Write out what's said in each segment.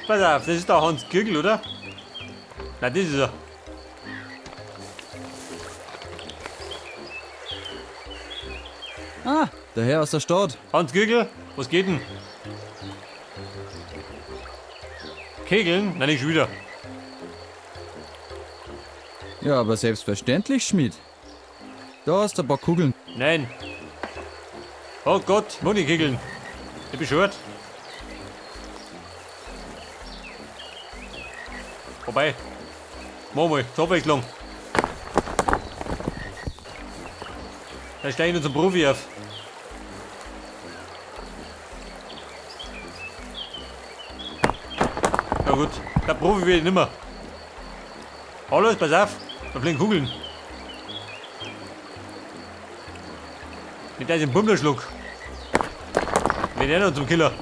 Pass auf, das ist der Hans Kügel, oder? Nein, das ist er. Ah, der Herr aus der Stadt. Hans Kügel, was geht denn? Kegeln? Nein, nicht schon wieder. Ja, aber selbstverständlich, Schmied. Da hast du ein paar Kugeln. Nein. Oh Gott, Moni kegeln. Ich bin schuld. Vorbei. Mach mal, zur Abwechslung. Dann steige ich noch zum Profi auf. Na gut, der Profi will ich nimmer. Hallo, pass auf, da fliegen Kugeln. Nicht, dass ich einen Bummler schluck. Wenn der noch zum Killer.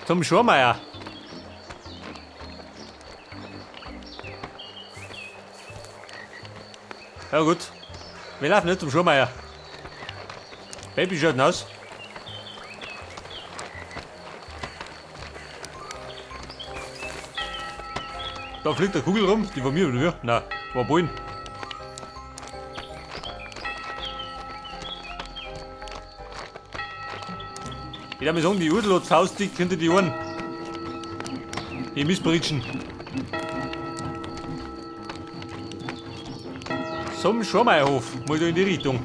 Zum Schormeier. Ja gut, wir laufen nicht zum Schormeier. Baby schaut aus. Da fliegt eine Kugel rum, die von mir oder wie? Nein, war Bullen. Ich darf mir sagen, die Udel hat faustdick hinter die Ohren. Die Missbritschen. Zum Schormeierhof, mal da in die Richtung.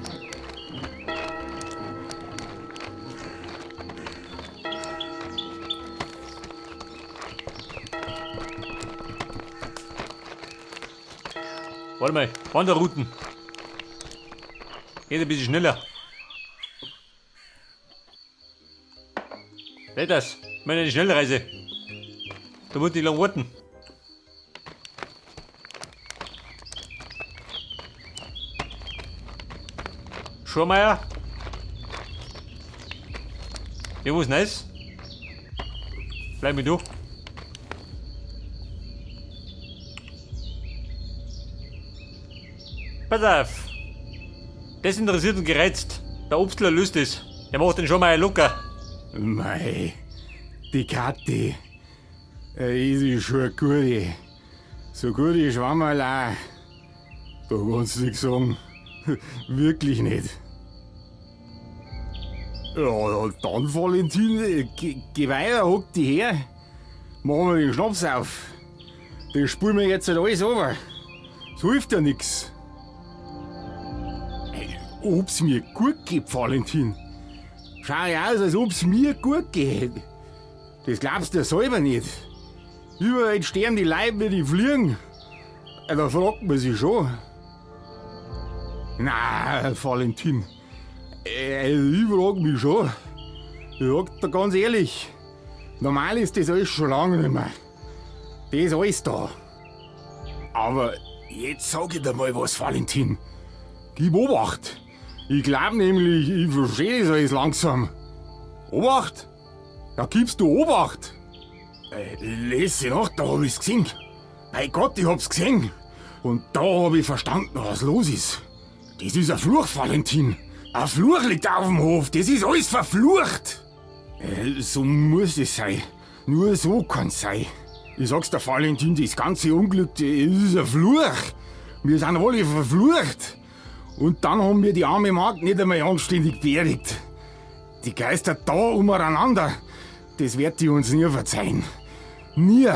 Warte mal, Wanderrouten. Geht ein bisschen schneller. Wer das? Meine Schnellreise. Da muss ich lang warten. Schormeier. Ja, was nice? Bleib mit du. Pass auf. Das interessiert und gereizt. Der Obstler löst es. Der macht den Schormeier locker. Mei, die Kathi, ist schon eine gute. So gute Schwammerl auch. Da kannst du nix sagen. Wirklich nicht. Ja, dann, Valentin, geh weiter, hock dich her. Machen wir den Schnaps auf. Das spülen wir jetzt halt alles runter. Das hilft ja nix. Ob's mir gut geht, Valentin. Schau ja aus, als ob's mir gut geht. Das glaubst du ja selber nicht. Überall sterben die Leute wie die Fliegen. Da fragt man sich schon. Na, Valentin, ich frag mich schon. Ich sag dir ganz ehrlich, normal ist das alles schon lange nicht mehr. Das ist alles da. Aber jetzt sag ich dir mal was, Valentin. Gib Obacht. Ich glaub nämlich, ich versteh das alles langsam. Obacht? Da gibst du Obacht. Letzte Nacht, da hab ich's gesehen. Bei Gott, ich hab's gesehen. Und da hab ich verstanden, was los ist. Das ist ein Fluch, Valentin. Ein Fluch liegt auf dem Hof. Das ist alles verflucht. So muss es sein. Nur so kann's sein. Ich sag's dir, Valentin, das ganze Unglück, das ist ein Fluch. Wir sind alle verflucht. Und dann haben wir die arme Magd nicht einmal anständig beerdigt. Die Geister da umeinander, das wird die uns nie verzeihen. Nie.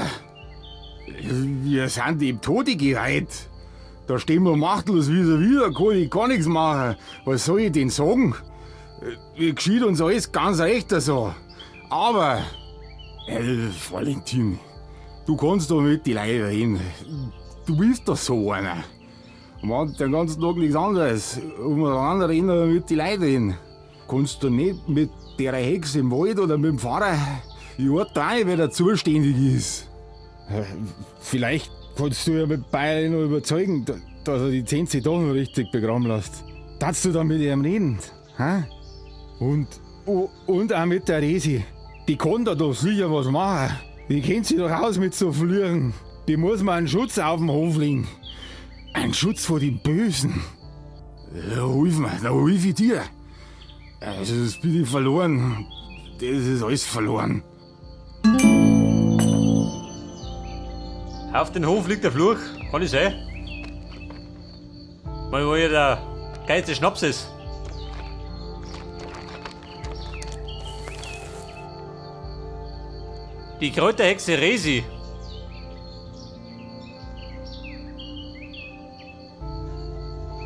Wir sind dem Tode geweiht. Da stehen wir machtlos vis-à-vis, da kann ich gar nichts machen. Was soll ich denn sagen? Geschieht uns alles ganz recht so. Aber, Valentin, du kannst doch mit die Leute reden. Du bist doch so einer. Man hat den ganzen Tag nichts anderes. Umeinander reden oder mit die Leute reden. Kannst du nicht mit der Hexe im Wald oder mit dem Pfarrer? Ich weiß da nicht, wer da zuständig ist. Vielleicht kannst du ja mit beiden noch überzeugen, dass er die Zenzi doch noch richtig begraben lässt. Darfst du dann mit ihm reden? Hä? Und auch mit der Resi. Die kann da doch sicher was machen. Die kennt sich doch aus mit so Flüchen. Die muss man einen Schutz auf dem Hof legen. Ein Schutz vor dem Bösen. Ja, hilf mir, da hilf ich dir. Also, das bin ich verloren. Das ist alles verloren. Auf den Hof liegt der Fluch, kann ich sein? Mal, wo ja der geilste Schnaps ist. Die Kräuterhexe Resi.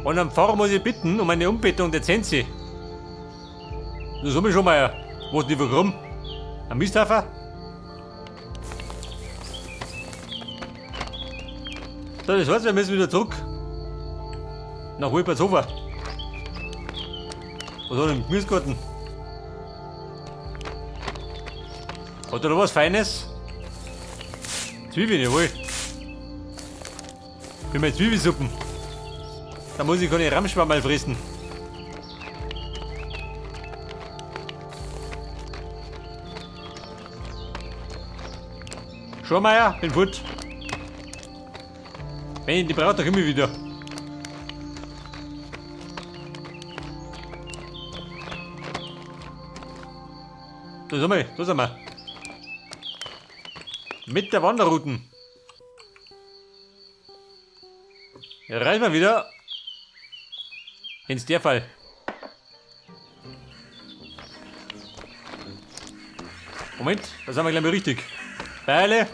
Und am Pfarrer muss ich bitten um eine Umbettung der Zenzi. Das hab ich schon mal. Wo ist die rum? Am Misthaufen? So, das heißt, wir müssen wieder zurück. Nach Wolpertshofer. Was hat er im Gemüsegarten? Hat er da was Feines? Zwiebeln, jawohl. Für meine Zwiebelsuppen. Da muss ich keine Ramschwammerl fressen. Schormeier, bin fort. Wenn ich die brauche, dann komme ich wieder. Da sind wir, da sind wir. Mit der Wanderrouten. Ja, reisen wir wieder. Ins der Fall. Moment, da sind wir gleich mal richtig. Beile.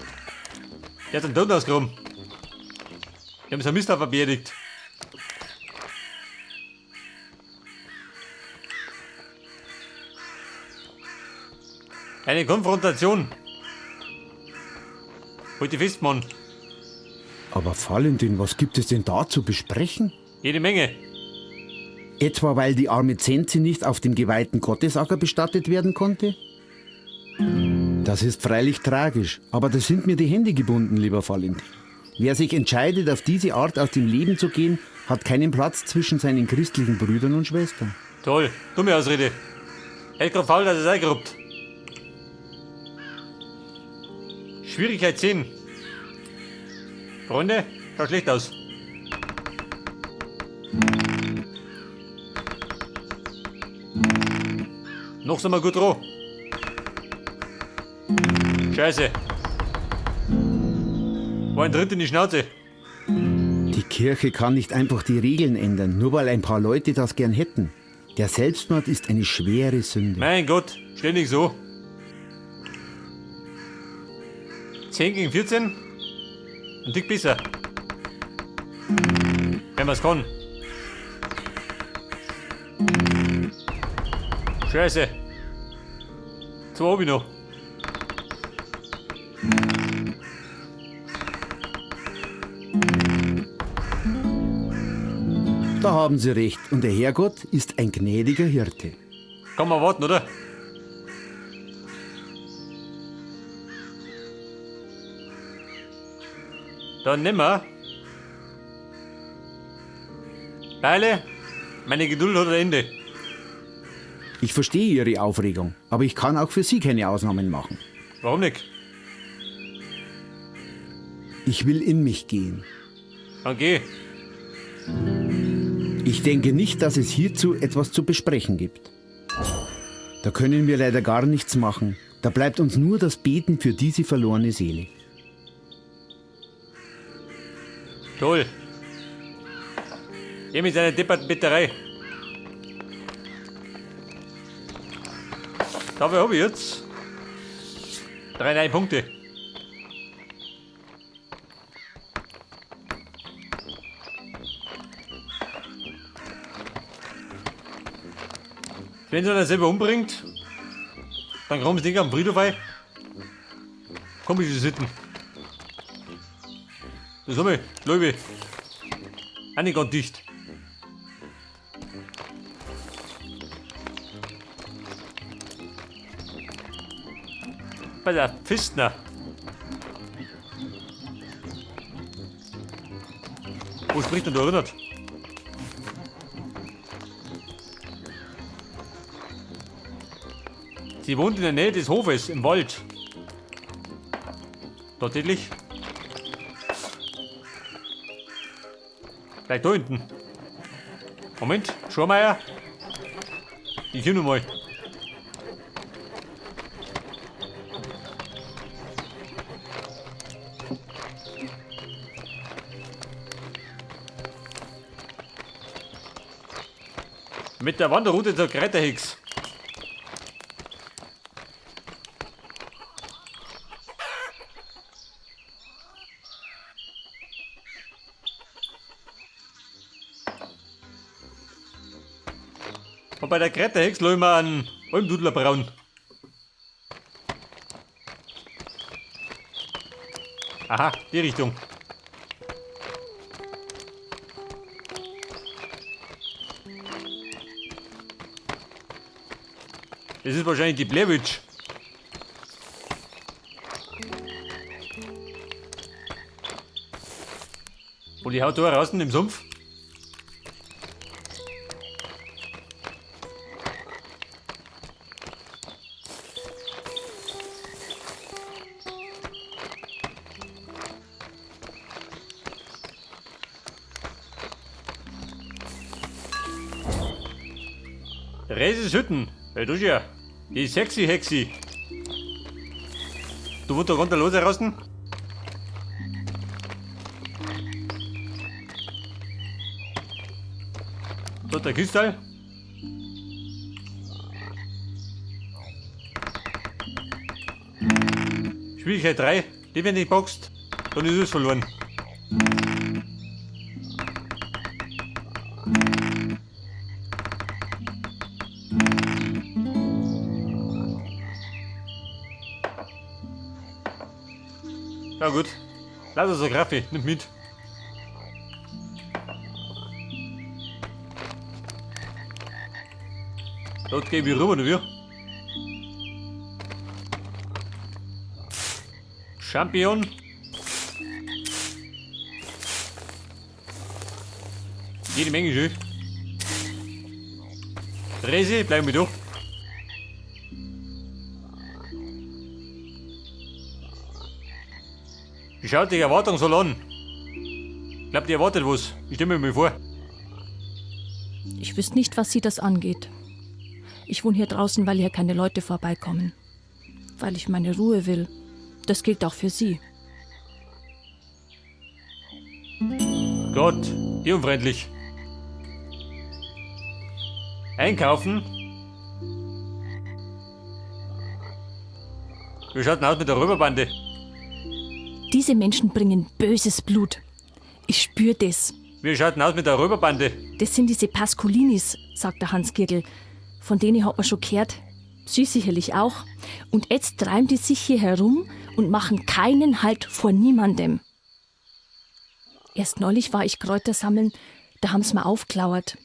Der hat den Tod ausgehoben. Die haben seinen Misthaufen beerdigt. Eine Konfrontation. Halt dich fest, Mann. Aber Valentin, was gibt es denn da zu besprechen? Jede Menge. Etwa weil die arme Zenzi nicht auf dem geweihten Gottesacker bestattet werden konnte? Das ist freilich tragisch, aber da sind mir die Hände gebunden, lieber Valentin. Wer sich entscheidet, auf diese Art aus dem Leben zu gehen, hat keinen Platz zwischen seinen christlichen Brüdern und Schwestern. Toll, dumme Ausrede. Hätte grad faul, dass es eingeruppt. Schwierigkeit 10. Freunde, schaut schlecht aus. Noch sind wir gut dran. Scheiße. War ein Tritt in die Schnauze. Die Kirche kann nicht einfach die Regeln ändern, nur weil ein paar Leute das gern hätten. Der Selbstmord ist eine schwere Sünde. Mein Gott, ständig so. 10 gegen 14? Ein Tick besser. Wenn man's kann. Scheiße. Zwei hab ich noch. Da haben Sie recht. Und der Herrgott ist ein gnädiger Hirte. Kann man warten, oder? Dann nehmen wir. Beile, meine Geduld hat ein Ende. Ich verstehe Ihre Aufregung, aber ich kann auch für Sie keine Ausnahmen machen. Warum nicht? Ich will in mich gehen. Dann geh. Ich denke nicht, dass es hierzu etwas zu besprechen gibt. Da können wir leider gar nichts machen. Da bleibt uns nur das Beten für diese verlorene Seele. Toll. Er mit seiner depperten Betterei. Dafür habe ich jetzt 3 neue Punkte. Wenn sie einer selber umbringt, dann kommen sie nicht am Friedhof rein. Komische Sitten. Das haben wir, Leute. Auch nicht ganz dicht. Bei der Pfistner. Wo spricht denn da erinnert? Sie wohnt in der Nähe des Hofes, im Wald. Tatsächlich. Gleich da hinten. Moment, Schormeier. Ich komm noch mal. Mit der Wanderrute zur Kräuterhex. Und bei der Kräuterhex lass ich mir einen Almdudler brauen. Aha, die Richtung. Das ist wahrscheinlich die Blair Witch. Wo die haut da raus im Sumpf. Reses Hütten. Hey, du ja. Die sexy Hexi. Du wohnst da runter los raus? Dort der Kristall. Schwierigkeit 3. Die wenn nicht boxt, dann ist es verloren. Na gut. Lass uns ein Kaffee, nimm mit. Dort geh ich rüber, oder wie? Champion. Jede Menge schön. Resi, bleib mit da. Wie schaut die Erwartung so an? Ich glaub, die erwartet was. Ich stelle mir mal vor. Ich wüsste nicht, was Sie das angeht. Ich wohne hier draußen, weil hier keine Leute vorbeikommen. Weil ich meine Ruhe will. Das gilt auch für Sie. Gott, die unfreundlich. Einkaufen? Wie schaut denn aus mit der Römerbande? Diese Menschen bringen böses Blut. Ich spüre das. Wie schaut denn aus mit der Römerbande? Das sind diese Pascolinis, sagt der Hans Girgel. Von denen hat man schon gehört. Sie sicherlich auch. Und jetzt treiben die sich hier herum und machen keinen Halt vor niemandem. Erst neulich war ich Kräuter sammeln, da haben's mir aufgelauert.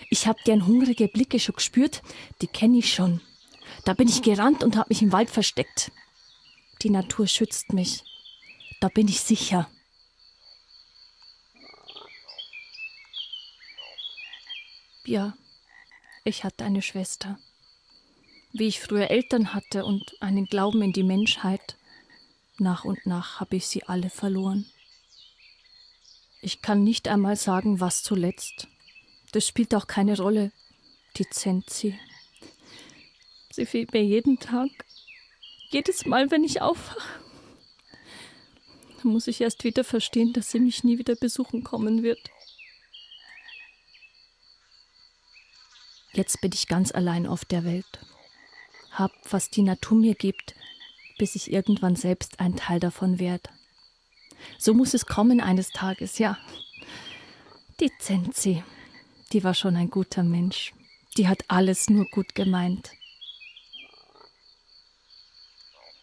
Ich hab deren hungrige Blicke schon gespürt, die kenn ich schon. Da bin ich gerannt und hab mich im Wald versteckt. Die Natur schützt mich. Da bin ich sicher. Ja, ich hatte eine Schwester. Wie ich früher Eltern hatte und einen Glauben in die Menschheit. Nach und nach habe ich sie alle verloren. Ich kann nicht einmal sagen, was zuletzt. Das spielt auch keine Rolle. Die Zenzi. Sie fehlt mir jeden Tag. Jedes Mal, wenn ich aufwache. Da muss ich erst wieder verstehen, dass sie mich nie wieder besuchen kommen wird. Jetzt bin ich ganz allein auf der Welt. Hab, was die Natur mir gibt, bis ich irgendwann selbst ein Teil davon werde. So muss es kommen eines Tages, ja. Die Zenzi, die war schon ein guter Mensch. Die hat alles nur gut gemeint.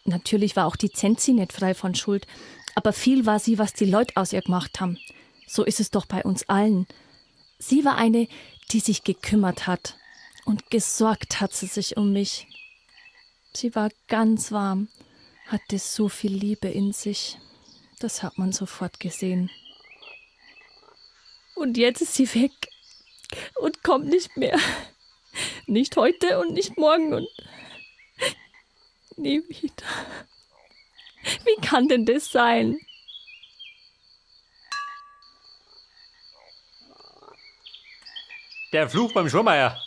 Natürlich war auch die Zenzi nicht frei von Schuld, aber viel war sie, was die Leute aus ihr gemacht haben. So ist es doch bei uns allen. Sie war eine, die sich gekümmert hat. Und gesorgt hat sie sich um mich. Sie war ganz warm, hatte so viel Liebe in sich. Das hat man sofort gesehen. Und jetzt ist sie weg und kommt nicht mehr. Nicht heute und nicht morgen und nie wieder. Wie kann denn das sein? Der Fluch beim Schormeier.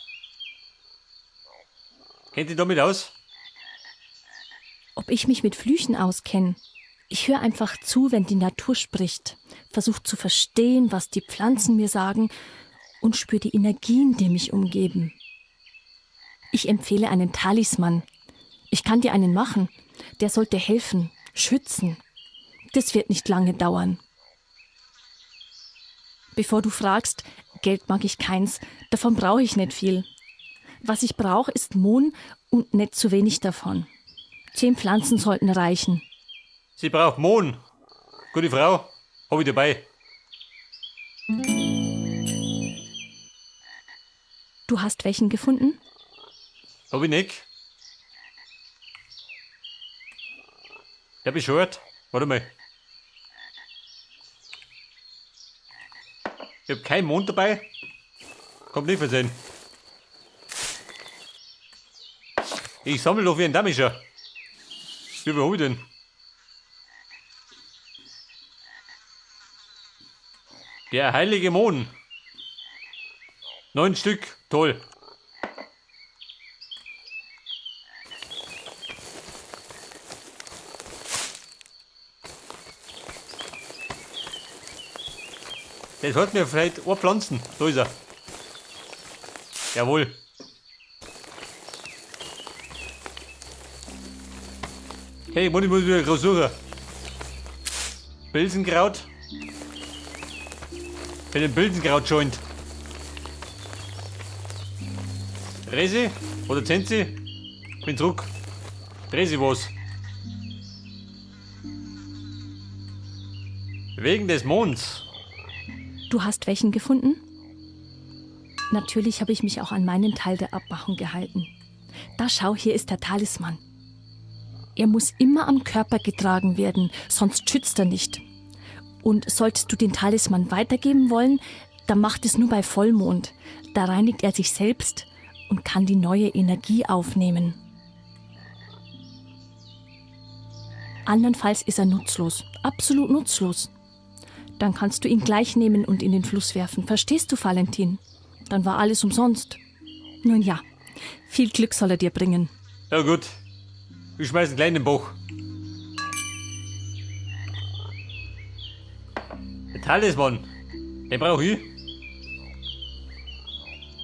Kennt ihr damit aus? Ob ich mich mit Flüchen auskenne? Ich höre einfach zu, wenn die Natur spricht, versuche zu verstehen, was die Pflanzen mir sagen und spüre die Energien, die mich umgeben. Ich empfehle einen Talisman. Ich kann dir einen machen. Der sollte helfen, schützen. Das wird nicht lange dauern. Bevor du fragst, Geld mag ich keins, davon brauche ich nicht viel. Was ich brauche, ist Mohn und nicht zu wenig davon. 10 Pflanzen sollten reichen. Sie braucht Mohn. Gute Frau, hab ich dabei. Du hast welchen gefunden? Hab ich nicht. Ich hab ich schon. Warte mal. Ich hab keinen Mond dabei. Kommt nicht versehen. Ich sammle doch wie ein Damischer. Wie viel hab ich denn? Der heilige Mohn. 9 Stück. Toll. Das hat mir vielleicht eine Pflanzen. Da ist er. Jawohl. Hey, ich muss wieder groß suchen. Bilsenkraut. Wenn ein Bilsenkraut scheint. Resi oder Zenzi? Bin zurück. Resi was? Wegen des Monds. Du hast welchen gefunden? Natürlich habe ich mich auch an meinen Teil der Abmachung gehalten. Da schau, hier ist der Talisman. Er muss immer am Körper getragen werden, sonst schützt er nicht. Und solltest du den Talisman weitergeben wollen, dann macht es nur bei Vollmond. Da reinigt er sich selbst und kann die neue Energie aufnehmen. Andernfalls ist er nutzlos, absolut nutzlos. Dann kannst du ihn gleich nehmen und in den Fluss werfen. Verstehst du, Valentin? Dann war alles umsonst. Nun ja, viel Glück soll er dir bringen. Ja gut, ich schmeiß ihn gleich in den Bach. Der Talisman, den brauch ich.